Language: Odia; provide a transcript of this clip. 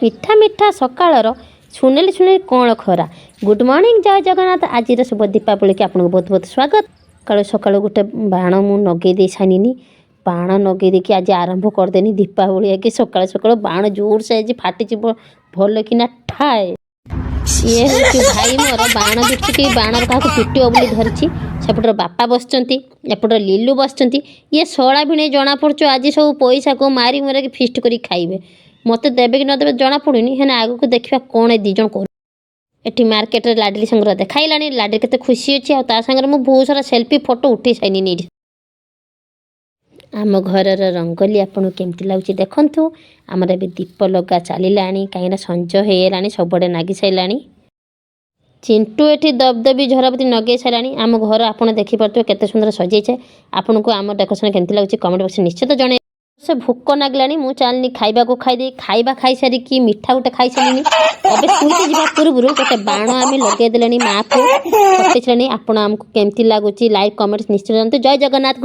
ମିଠା ମିଠା ସକାଳର ସୁନେଲି ସୁନେଲି କଅଁଳ ଖରା। ଗୁଡ଼୍ ମର୍ଣ୍ଣିଂ, ଜୟ ଜଗନ୍ନାଥ। ଆଜିର ଶୁଭ ଦୀପାବଳିକି ଆପଣଙ୍କୁ ବହୁତ ବହୁତ ସ୍ୱାଗତ। ସକାଳୁ ସକାଳୁ ଗୋଟେ ବାଣ ମୁଁ ନଗେଇ ଦେଇ ସାରିନି। ବାଣ ନଗେଇ ଦେଇକି ଆଜି ଆରମ୍ଭ କରିଦେନି ଦୀପାବଳି। ଆଗେ ସକାଳୁ ସକାଳୁ ବାଣ ଜୋରସେ ଆଜି ଫାଟିଯିବ ଭଲ କିନା ଠାଏ। ଇଏ ହେଉଛି ଭାଇ ମୋର, ବାଣ ବିକୁଛି। ବାଣର କାହାକୁ ପିଟିବ ବୋଲି ଧରିଛି। ସେପଟରେ ବାପା ବସିଛନ୍ତି, ଏପଟରେ ଲିଲୁ ବସିଛନ୍ତି। ଇଏ ଶଳା ଭିଣେଇ ଜଣାପଡ଼ୁଛୁ, ଆଜି ସବୁ ପଇସାକୁ ମାରି ମୁରାକି ଫିଷ୍ଟ କରିକି ଖାଇବେ। ମୋତେ ଦେବେ କି ନ ଦେବେ ଜଣାପଡ଼ୁନି, ହେଲେ ଆଗକୁ ଦେଖିବା କ'ଣ ଏ ଦୁଇ ଜଣ କରୁ। ଏଠି ମାର୍କେଟରେ ଲାଡଲି ସାଙ୍ଗରେ ଦେଖାଇଲାଣି। ଲାଡଲି କେତେ ଖୁସି ଅଛି ଆଉ ତା ସାଙ୍ଗରେ ମୁଁ ବହୁତ ସାରା ସେଲ୍ଫି ଫଟୋ ଉଠେଇ ସାରିଲିନି ଏଇଠି। ଆମ ଘରର ରଙ୍ଗୋଲି ଆପଣଙ୍କୁ କେମିତି ଲାଗୁଛି ଦେଖନ୍ତୁ। ଆମର ଏବେ ଦୀପ ଲଗା ଚାଲିଲାଣି, କାହିଁକିନା ସଞ୍ଜ ହେଇଗଲାଣି, ସବୁଆଡ଼େ ନାଗି ସାରିଲାଣି। ଚିଣ୍ଟୁ ଏଠି ଦବଦବି ଝରାବତୀ ନଗେଇ ସାରିଲାଣି। ଆମ ଘର ଆପଣ ଦେଖିପାରୁଥିବେ, କେତେ ସୁନ୍ଦର ସଜେଇଛେ। ଆପଣଙ୍କୁ ଆମ ଡେକୋରେସନ୍ କେମିତି ଲାଗୁଛି, କମେଣ୍ଟ ବକ୍ସରେ ନିଶ୍ଚିତ ଜଣେଇ। ସେ ଭୋକ ନାଗିଲାଣି, ମୁଁ ଚାଲିନି ଖାଇବାକୁ। ଖାଇଦେଇ, ଖାଇବା ଖାଇସାରିକି ମିଠା ଗୋଟେ ଖାଇସାରିଲିଣି। ଏବେ ଶୋଇତେ ଯିବା ପୂର୍ବରୁ ଗୋଟେ ବାଣ ଆମେ ଲଗେଇ ଦେଲେଣି, ମା ପୁଅ ଫଟେଇସାରିଲେଣି। ଆପଣ ଆମକୁ କେମିତି ଲାଗୁଛି, ଲାଇକ୍ କମେଣ୍ଟ ନିଶ୍ଚିତ ଜଣାନ୍ତୁ। ଜୟ ଜଗନ୍ନାଥ।